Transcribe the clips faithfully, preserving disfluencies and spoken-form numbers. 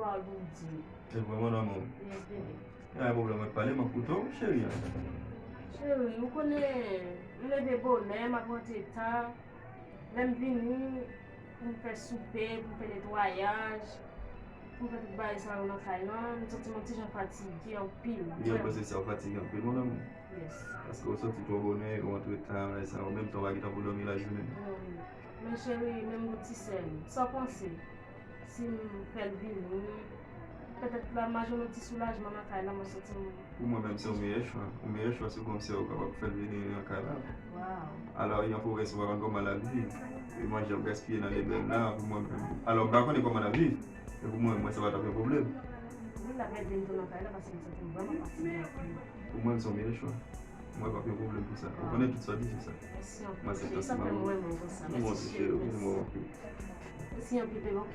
Pawòl pou m di. Se vre, mon amour. Yes, bebe. Gen yon pwoblèm, mwen pale, m ap koute w, cheri. Cheri, ou konnen, m leve bonè, m ap rantre ta. Lè m vini, pou m fè soupe, pou m fè netwayaj, pou m fè tout bagay sa yo nan kay lan, m santi m yon ti jan fatige anpil. Gen yon pwen se sa, w fatige anpil, mon amour. Yes. Paske w soti twò bonè, w antre ta, bagay sa yo, menm tan w pa gentan pou dòmi lajounen. Wi. Men cheri, menm yon ti sèl, sa w panse? Si m fè l vini, petèt la, m a jwenn yon ti soulajman nan kay la, mwen santi m Pou mwen menm, se yon meyè chwa. Yon meyè chwa, se kòmsi w kapab fè l vini nan kay la. Alò, yon fò w wè si w pa konn kòman l ap viv. E manje ap gaspiye nan lebèl la, pou mwen menm. Alò, m pa konnen kòman l ap viv. Men pou mwen, mwen, sa pa t ap yon pwoblèm. Wi, l ap ede m tou nan kay la, paske m santi m vrèman fatige anpil. Pou mwen, se yon meyè chwa. Mwen p ap yon pwoblèm pou sa. Ou konnen tout sa di se sa. Mèsi anpil. Mwen se sa mwen renmen konsa. Mèsi cheri, mèsi. Mèsi anpil, bebe, ok.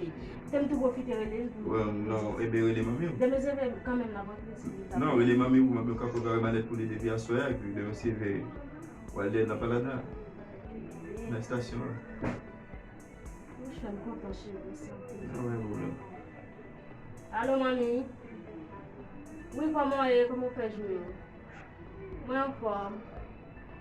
Te m tou pwofite rele l pou... Well, non, ebe rele manmi w. Demen se vre, kanmenm, n ap rantre, si li ta... Non, rele manmi w, manmi w ka prepare malèt pou li depi aswè a, epi demen se vre. W al dèyè nan palada. Nan estasyon an. Wi, chè, m kontan, cheri, mèsi anpil. Nan, pa gen pwoblèm. Alo, manmi. Wi, kòman w ye? Kòman w fè jou yo? Mwen anfòm.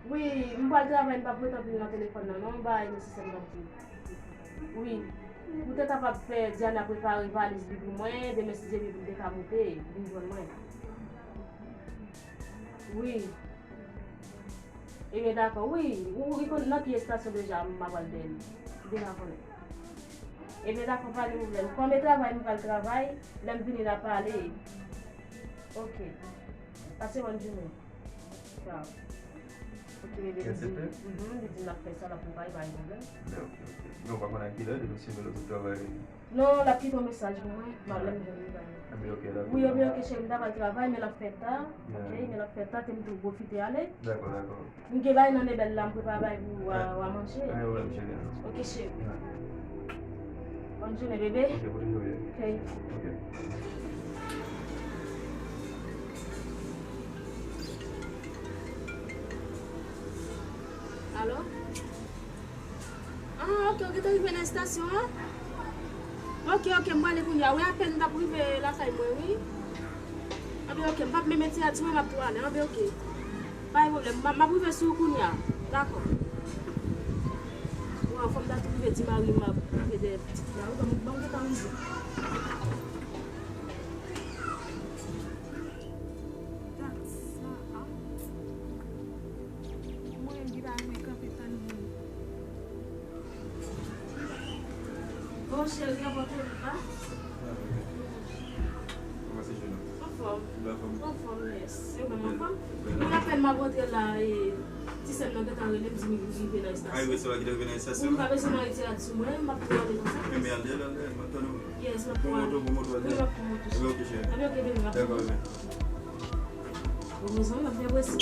Wi, m pral travay, m p ap ret anpil nan telefòn nan, non, m bay nesesè m t ap di w. Wi. Ou te kapab fè Diana prepare valiz li pou mwen, demen si Dye vle pou l te ka moute, vin jwenn mwen. Wi. Ebyen, dakò. Wi, ou, ou konn nan ki estasyon deja m ap al dèyè li. Ou deja konnen. Ebyen, dakò, pa gen pwoblèm. Kòm e travay, m pral travay. Lè m vini, n a pale. Ok. Pase bòn jounen. Ciao. Ok, bebe, li di, mhm, li di n ap fè sa, l ap prepare, pa gen pwoblèm. Ok, ok. Men ou pa konn a kilè, depi w swiv lòt travay. Non, l ap kite yon mesaj pou mwen, m ap lè m jwenn li, ba li. Anben, ok, dakò. Wi, anben, ok, cheri, m ta pral travay, men l ap fè ta. Ok, men l ap fè ta, ke m tou pwofite ale. Dakò, dakò. M gen bagay nan lebèl la, m prepare bagay pou w a, w a manje. Anben, wi, cheri. Ok, cheri. Bòn jounen, bebe. Ok, bòn jounen. Ok. Ok. Alo? Ah, ok, ou gentan rive nan estasyon an? Ok, ok, m prale kounye a. Wi, apèn m t ap rive lakay mwen, wi. Anben, ok, m p ap menm etire a di mwen m ap tou ale. Anben, ok. Pa gen pwoblèm, m ap, m ap rive sou ou kounye a. Dakò. Waw, fò m ta tou rive di mari m m ap rive dèyè pitit la. Wi, ban m, ban m gentan rive. Dat sa a. Mwen menm ki pa renmen kanpe tann moun. Bon, cheri, kòman w ye? Kòman se jounen? Anfòm. Ou anfòm? Anfòm, yes. E ou menm anfòm? Wi, apèn m ap rantre la, e, ti sè m nan gentan rele m, di m li rive nan estasyon. Ah, wi, se ou ki te rive nan estasyon? Wi, m pa bezwen mari ti a di mwen, m ap tou ale konsa. Ebyen, al dèyè, al dèyè, m ap tann ou. Yes, m ap tou ale. Pran moto, pran moto, al dèyè. Wi, m ap pran moto. Ebyen, ok, bebe, m ap pran moto. Dakò, bebe. Erezman, m ap deprese.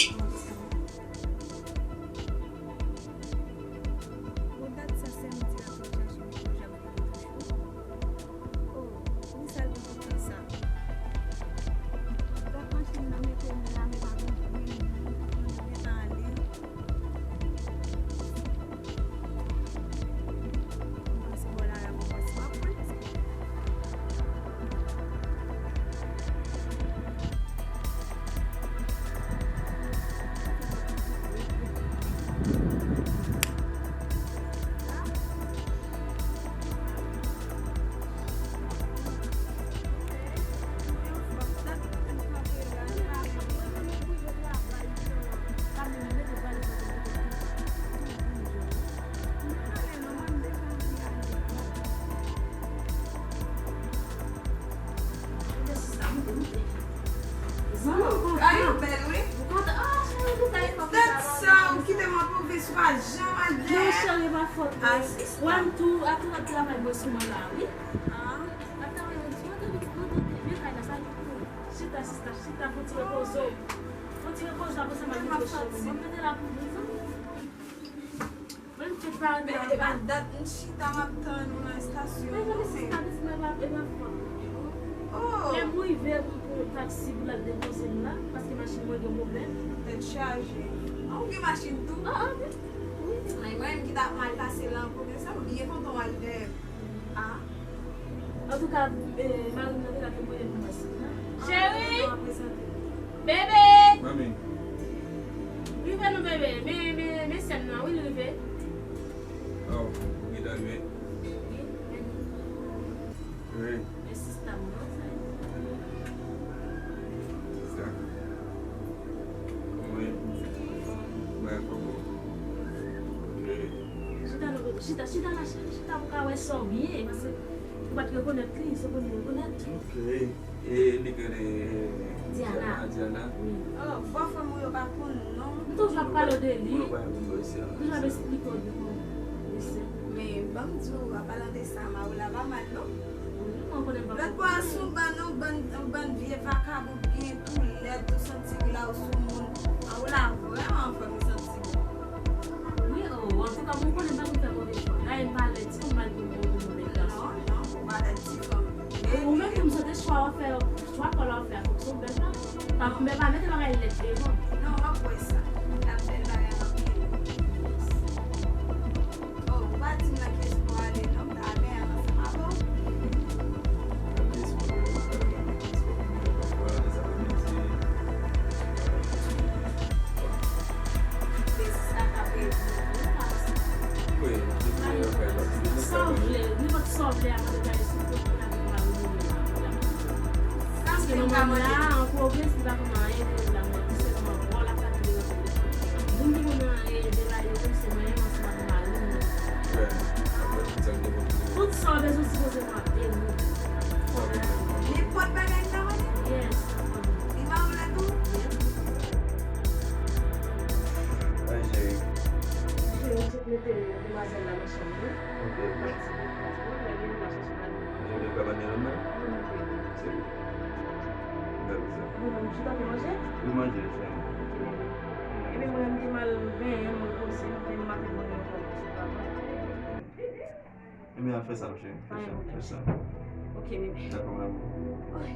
Bon, dat sa, sèmdi la, pou chache yon pwojè. Oh, wi, sa l gen tout tan sa. Donk, machin nan mete m la, men pa gen moun, m gentan ale. M pase bò la, la, mwen pase, m ap pran. Zanmi, ou kontan? Ay, ou bèl, wi. Ou kontan? Ah, cheri, ou kontan, e fòk ou... Dat sa, ou kite m ap pwouve si w pa janm al dèyè. Non, cheri, e pa fòt ou. Ah, sista. Wè m tou, a tou ap travay mwen sou mwen la, wi. Ah. Ap travay mwen sou mwen, te pitit mwen, te vye kay la, sa ki pou chita, sista, chita, fon ti repoze w. Fon ti repoze w, apre sa, m ap mete w cheri. Mwen mete la pou vin, zanmi. Mwen, m fèk pa antre anba. Men, men, dat m chita, m ap tann ou nan estasyon. Men, men, sista, di mwen pa, e pa fòt ou. Oh. Lè m rive, m pran yon taksi pou l al depoze m la, paske machin mwen gen pwoblèm. Tèt chaje. Ah, ou gen machin tou? Ah, ah, wi. Wi. Ay, mwen menm ki t ap mal pase la ankò, men sa, ou byen kontan w al dèyè. Ah. Antouka, eh, mari m nan te la te voye nou mès. Cheri! Bebe! Manmi. Rive non, bebe. Men, men, men sè m nan, wi, li rive. Oh, ou gentan rive? Wi, men. Wi. Men sista m nan, sa. Sista. Kòman w ye? Mwen anfòm. Ok. Chita, chita, chita la, chita, chita pou ka wè sè w byen, paske ou pa t rekonèt li, se kounye a ou rekonèt. Ok. E li k rele Diana. Diana, Diana. Wi. Oh, bòfrè m ou yo pa konn non. M toujou ap pale w de li. M toujou ap esplike w de, de sè. Men ban m di w, an palan de sa, Maroula pa mal non. Wi, mwen konnen l pa mal. Lòt bò a se yon bann, yon bann, yon bann vye vakabon byen tou lèd, tou santi gla w sou moun. Maroula vrèman anfòm, li santi bon. Wi, oh, antouka, mwen konnen m pa konn fè move chwa. Dayè, m pa lèd, ti moun mal pou mwen, mwen lèd gason. Non, non, ou pa lèd ti fanm. Ou menm tou, m sot chwa w ap fè, chwa kòl w ap fè a, fòk se w bèl la. Pa, men pa mete bagay lèd devan. Non, w ap wè sa. L ap bèl bagay anpil. Oh, ou pa di m nan ki espò w ale non, m ta al benyen ansanm avè w. Nan ki espò w ale, nan ki espò w ale, sa vle di, Sa w vle, nenpòt sa w vle a, mwen te gade sou Facebook la, pou mari mwen la. Paske manman m la, an pwovens, li pa konn anyen de la, men li sèlman bò l ap gade devan telefòn. Moun ki konn anyen de la, yo menm se mwen menm ansanm ak mari m. Tout sa w bezwen sipoze mande nou. Nenpòt bagay m ta mande? Yes. Li pa anlè tou? Yes. Ay, cheri. Cheri, m sot mete demwazèl la nan chanm li. Ok. Mèsi. Mèsi. Mwen menm, m ta chèche mari m. Ou vle fè manje nan men? Wi, m vle. Se bon. M ta fè sa. Bon, m chita pou manje? Wi, manje, cheri. Ok, bebe. Ebyen, mwen, m te mal benyen, mwen poze, m te maten mwen nan travay. Ebyen, al fè sa, cheri. Fè sa, fè sa. Ok, bebe. Dakò, mon amour. Wi.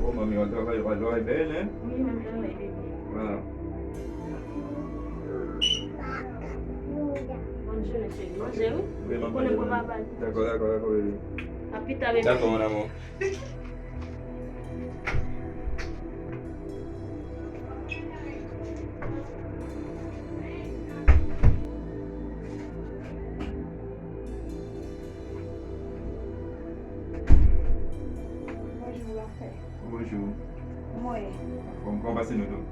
Oh, manmi, w ap travay, w ap travay byen, hein? Wi, manmi, travay byen. Voilà. Bonne journée, chérie. Manje, wi. Wi, manmi. Konnen pou papa. Dakò, dakò, dakò, bebe. A pita, bebe. Dakò, mon amour. Bonjou, bòfrè. Bonjou. Kòman w ye? Anfòm, kòman pase nou tou?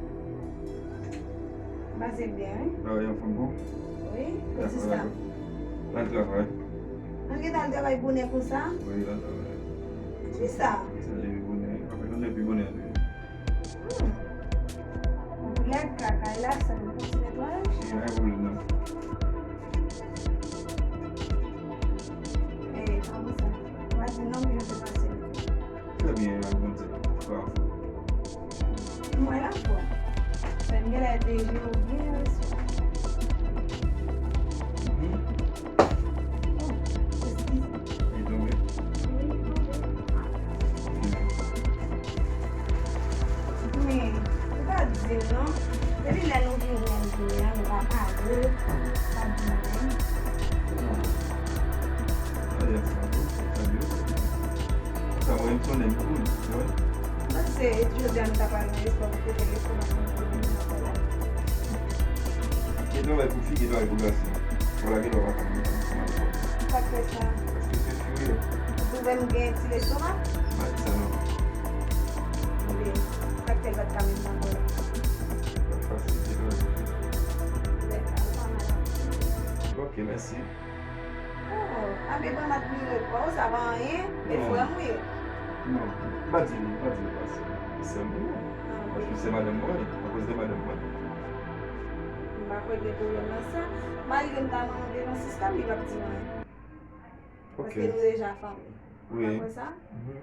Pase byen, wi. Travay anfòm, bon? Wi, sista. Dakò, dakò. Nan travay. Ann gentan al travay bonè konsa? Wi, al travay. Kisa? Sa leve bonè, wi. Papa, nou leve bonè, wi. Hmm. Lè kaka la, sa nou kontinye travay? Wi, pa gen pwoblèm, non. Eh, kòman sa? Ou pa di non, ki jan se pase? Trè byen, ak Bondye. Ou pa anfòm? Mwen anfòm. Fè m genlè te jwe byen yè swa. Mhm. Oh, eskize. Li tonbe? Wi, li tonbe. Men, ou pa di m non. Depi lè nou vini an jounen an, nou pa pale, pa di m anyen. Sa yè sa tou, sa di yo. Sa mwen m sonnen m pou li, wi. Mwen se jodi a nou ta pral nan espò pou kote espò nan fon pou vin nan kòlè. Gen travay pou fi, gen travay pou gason. Wala gen lwa pa ka mwen ansanm avè w. Sa k fè sa? Paske se fi w ye. Ou twouve m gen ti lestomak? M pa di sa non. Ebyen, sa k fè l pa t ka menm nan kòlè? Sa fasil, gen travay pou fi. Bèl sa, ou pa mal ap di. Ok, mèsi. Oh, a bebe m admire kò w, sa pa anyen, e frè m ou ye? Non, m pa di l, m pa di l pase. Li sè m tou. Ah, ok. Paske se madanm mwen, akoz de madanm mwen. M pa kwè gen pwoblèm nan sa. Malgre m ta nan yon devan sistèm, li p ap di m anyen. Ok. Paske nou deja fanmi. Wi. Ou pa kwè sa? Mhm.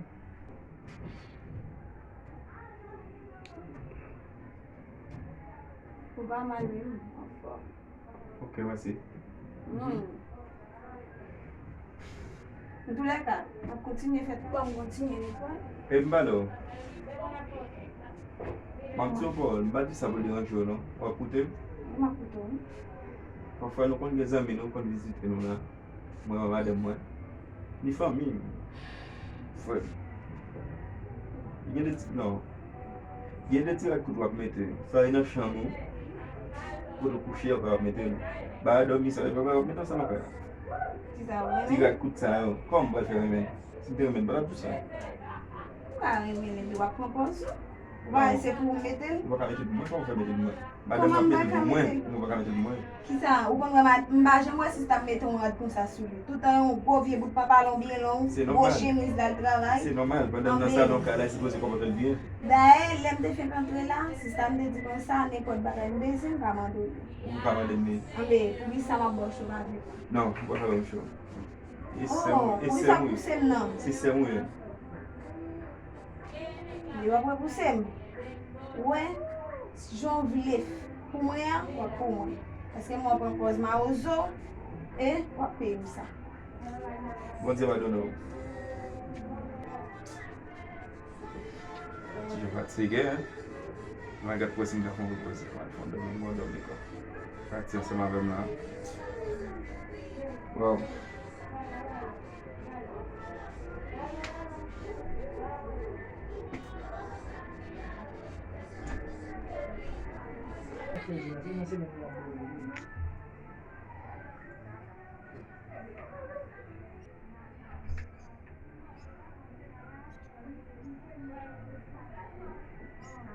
Ou pa mal menm, anfòm. Ok, mèsi. Hmm. Antoulèka, m ap kontinye fè tout pa m kontinye netwaye. E m pale w. M ap di yon pawòl, m pa di sa pou deranje w non. W ap koute m? M ap koute w wi. Pafwa nou konn gen zanmi nou konn vizite nou la. Mwen wè madanm mwen. Ni fanmi m. Frè m. Gen de ti, non. Gen de ti rad kout w ap mete. Sa e nan chanm ou. Kote w kouche, w ap mete l. Ba dòmi sa, w ap mete ansanm ak la. Ti rad kout sa yo. Kòman m pral fè renmen? Si m te renmen l, m pa t ap di w sa. Ou pa renmen l, epi w ap pran pòz ou. Ou pa wè se pou ou mete l? Ou pa ka mete l pou mwen, kòman w fè mete l pou mwen? Madanm mwen ap mete l pou mwen, ou pa ka mete l pou mwen. Kisa? Ou konn wè m pa janm wè sista m mete yon rad konsa sou li. Toutan yon gwo vye bout pantalon byen long, gwo chemiz l al travay. Se nòmal, pandan m nan salon kay la, li sipoze konpòte l byen. Dayè, lè m te fenk antre la, sista m te di konsa, nenpòt bagay m bezwen, m ka mande w li. Ou ka mande m li. Anben, poukisa m ap ba w cho pa vle pran? Non, ou pa ka ba m cho. E sè m, e sè m ou ye. Se sè m ou ye. Li w ap repouse m. Ou wè, jan w vle pou mwen an, w ap pou mwen. Paske mwen w ap pran pòz mawozo e w ap peye m sa. Bondye padone w. Ti jan fatige, hein? Mwen gad pou wè si m ka fè yon repoze. Mwen fè yon dòmi, mwen dòmi kwa. Pati ansanm avè m la. Waw.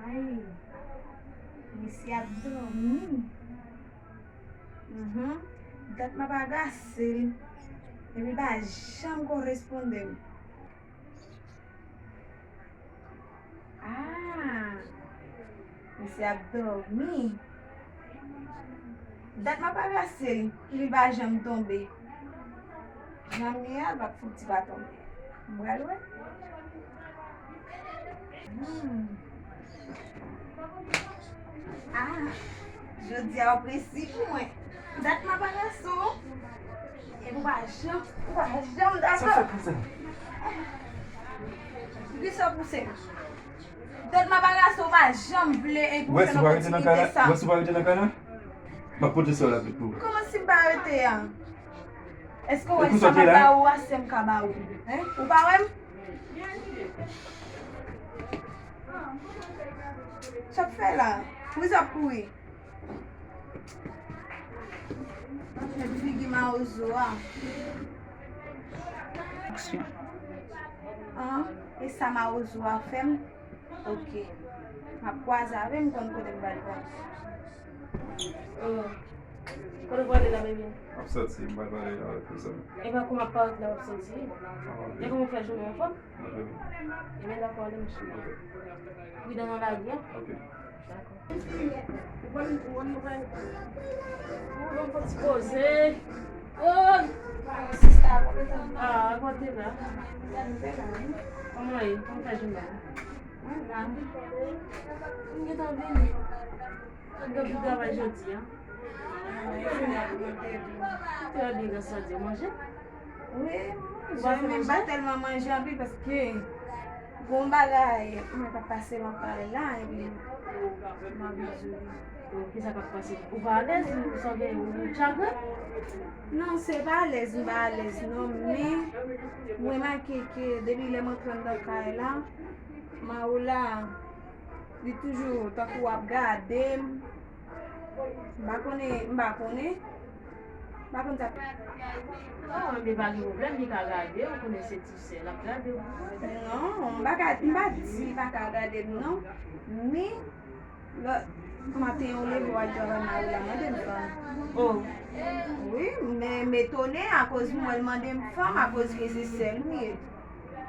Ay, mesye ap dòmi. Mhm. Dat m ap agase l. Epi pa janm koresponde m. Ah, mesye ap dòmi. Dat m ap agase l, li pa janm tonbe. Jan m ye a, l p ap fouti pa tonbe. M pral wè. Hmm. Ah, jodi a w presi pou mwen. Dat m ap agase w. Epi w pa janm, w pa janm dakò. Sa fè konsa? Poukisa w pouse m? Dat m ap agase w pa janm vle epi w fè nan kontinite sa. Ou wè si w pa rete nan kay la? M ap pote sè w la tou. Kòman si m pa rete a? Èske w wè sa m ap ba ou a, sè m ka ba ou? Hein? Ou pa wè m? Sa w ap fè la? Poukisa w ap kouri? Gad figi mawozo a. Aksyon. An, e sa mawozo a fè m? Ok. M ap kwaze avè m, konn kote m pral pran. Oh. Kote w prale la, baby? M ap soti, m pral pale avèk yon zanmi. E pa kou m ap parèt la, w ap soti? Ah, ok. E kòman w fè jounen w anfòm? Mwen trè byen. Ebyen, dakò, ale, monchè. Ok. Pridan nan lari, en? Ok. Dakò. Ou ban m, ou ban m, ou ban m. Ou ban m fon ti poze. Oh! Sista, kòman w ye? Ah, kòman w te la? Kòman w ye? Kòman w fè jounen an? Mwen la. M gentan vini. Ou gen pou travay jodi a? Trè byen, gras a Dye. Ou manje? Wi, m manje, men m pa tèlman manje anpil paske gon bagay mwen t ap pase nan kay la, epi m anvi di w. Bon, kisa k ap pase? Ou pa alèz? Ou sanble ou chagren? Non, se pa alèz, m pa alèz non, men m remake ke depi lè m antre anndan kay la, Mawola, li toujou tankou w ap gade m. M pa konnen, m pa konnen. M pa konn sa. Non, men pa gen pwoblèm, li ka gade w, ou konnen se ti sè, l ap gade w. Non, m pa ka, m pa di li pa ka gade m, non. Men, lòt maten, ou leve, w al travay, Mawola mande m fanm. Oh. Wi, men m etone akoz m wè l mande m fanm, akoz ke se sè l m ye.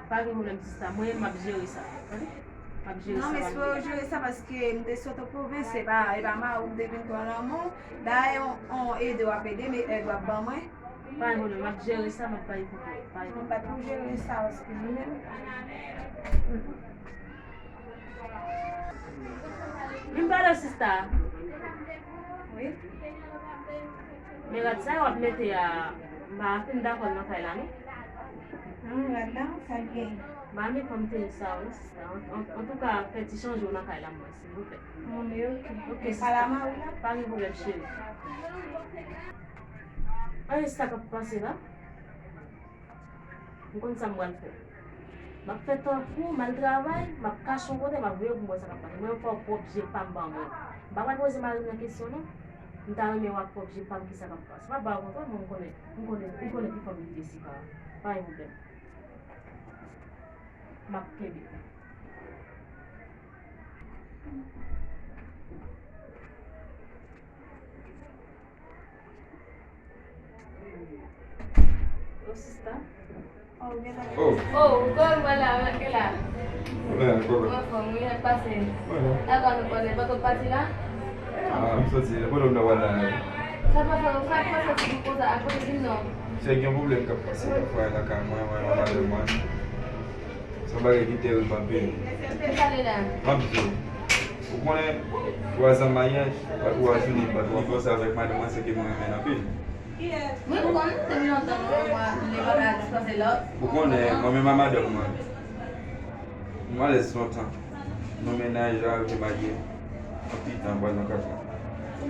Pa gen pwoblèm, sista. Mwen, m ap jere sa. Tande? M ap jere sa. Non, m espere w jere sa paske m te sot an pwovens, se pa, e pa mari w m te vin pran lanmou. Dayè, on, on ede w ap ede m, e èd w ap ban mwen. Pa gen pwoblèm, m ap jere sa, m ap bay kote. Pa gen pwoblèm. M ap pou jere sa paske mwen menm. Vin pale w, sista. Wi. Men rad sa yo w ap mete a, m pa fin dakò nan kay la, non. Ah, rad la, sa l gen? M pa renmen fanm tenis sa, wi, sista. An, an, antouka, fè ti chanje w nan kay la, mwen, silvouplè. Bon, men oke. Oke, sista. Pa la, mari la? Pa gen pwoblèm, cheri. Anyen sa k ap pase la? M konn sa m pral fè. M ap fè tankou m al travay, m ap kache yon kote, m ap veye pou m wè sa k ap pase. Mwen, fò pwòp je pa m ban mwen. M pa pral poze mari m nan kesyon, non. M ta renmen wè ak pwòp je pa m ki sa k ap pase. M ap ba w kont, mwen, m konnen, m konnen, m konnen ki fanm li ye, Sika. Pa gen pwoblèm. M ap kenbe. Yo, sista. Oh. Oh, ou kòman la, ou la? Ou la, kòman? Mwen anfòm, wi, sa k pase? Mwen la. Dakò, nou konnen, pa t ap pati la? Ah, m soti, e pwoblèm nan wè la. Sa pa fè, sa pa fè ti bout konsa, akote di m non. Se gen pwoblèm k ap pase, pafwa, lakay mwen, mwen, mwen, madanm mwen. Se yon bagay ki terib anpil. Ki pale la? M ap di w. Ou konnen, twa zan maryaj, pa twa jounen, pa twa konsa avèk madanm mwen, se ke mwen renmen l anpil. Mwen konn, depi lontan nou, mwen, li pa ka dispanse lòt. Ou konnen, mwen menm a madanm mwen, nou alèz lontan. Nou mennaj la, rive marye. Anpil tan, pral nan kat an.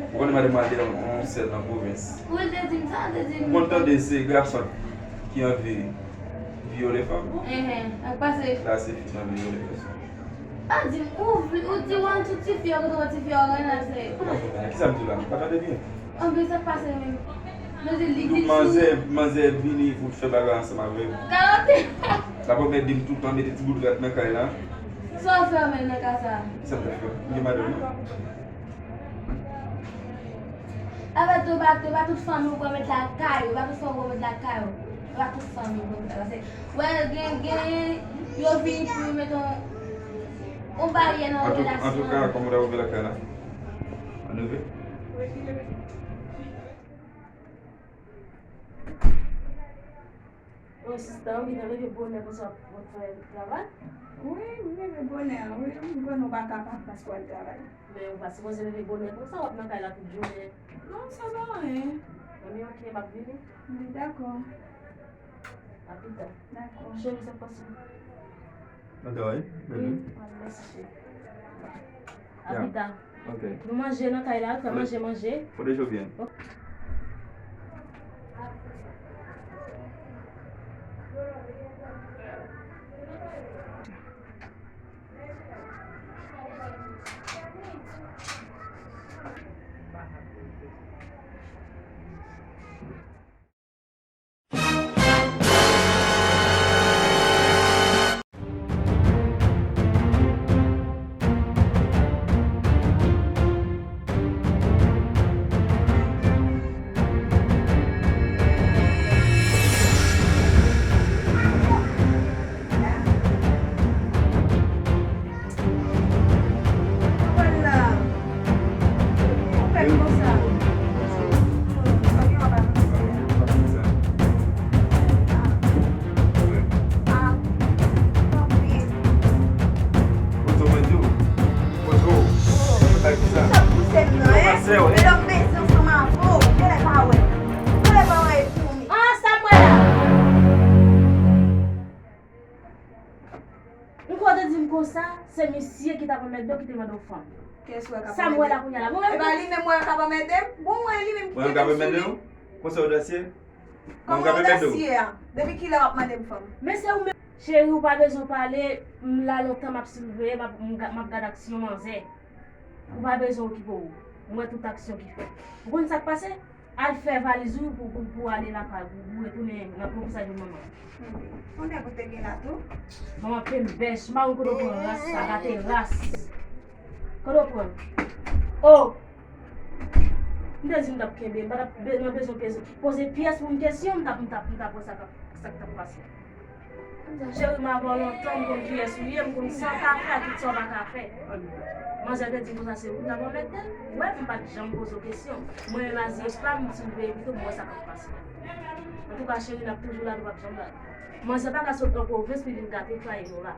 Ou konnen madanm mwen te yon sèl nan pwovens. Wi, l te di m sa, l te di m. Ou konn tande se gason ki anvi vyole fanm. Enhen, ak pase. La se fi nan vle vyole pèsòn. Pa di m, ou, ou di w an tout ti fi yo, kote w ti fi yo, renmen se. Kòman fè la? Kisa m di w la? M pa tande byen. Anben, sa k pase menm? Nou di li di manzè, manzè vini pou fè bagay ansanm avè m. Kalante. L ap mèt di m tout tan mete ti bout rad nan kay la. Sa w fè menm nan ka sa? Kisa m fè? M gen madanm, non? Avè tou, e pa, e pa tout fanmi w pran met lakay ou, e pa tout fanmi w pran met lakay ou, e pa tout fanmi w pran met lakay. Paske, wè, gen, gen, yo vini pou yo met yon, yon baryè nan yon relasyon. Antouka, kòman w ta rive lakay la? Ann rive? Bon, sista, ou gentan leve bonè konsa w ap fè travay? Wi, m leve bonè, wi. M konnen w pa kapab paske w al travay. Men ou pa sipoze leve bonè konsa, w ap nan kay la tout jounen. Non, sa pa anyen. Anben, oke, m ap vini. Wi, dakò. A pita. Dakò. Cheri, sa k pase? Mwen travay, bebe. Wi, mèsi, cheri. A pita. Ok. Nou manje nan kay la, fè manje, manje. Fò deja byen. Ok. Ansanm wè la. Ou kwè w te di m konsa, se misye ki t ap anmède w ki te mande w fanm. Sa m wè la kounye a la. Mwen menm. E pa li menm mwen k ap anmède m? Bon, mwen li menm ki te vin sou li. Konsa odasye? Kòman odasye a? Depi kilè w ap mande m fanm? Men se ou menm. Cheri, ou pa bezwen pale, m la lontan m ap siveye, m ap, m ga-, m ap gad aksyon manzè. Ou pa bezwen okipe w. M wè tout aksyon ki fèt. Ou konn sa k pase? Al fè valiz ou pou, pou, pou ale lakay ou, pou retounen nan pwofesè de manman. Konbyen gout te gen la tou? Manman penbèch, m pa konn kote w pran ras sa, gate ras. Kote w pran? Oh! M te di m t ap kenbe, m pa t ap be-, nan bezwen peze, poze pyès moun kesyon, m t ap, m t ap, m t ap wè sa k ap, sa k t ap pase. Cheri, m avè w lontan, m konn kiyès ou ye, m konn sa w ka fè ak tout sa w pa ka fè. Manzè te di m konsa se ou ki t ap anmède l. Ou wè, m pa t janm poze w kesyon. Mwen menm a zye pa m, m siveye pito, m wè sa k ap pase. Antouka, cheri, n ap toujou la, nou p ap janm lage. Manzè pa ka sot nan pwovens pou vin gate fwaye nou la.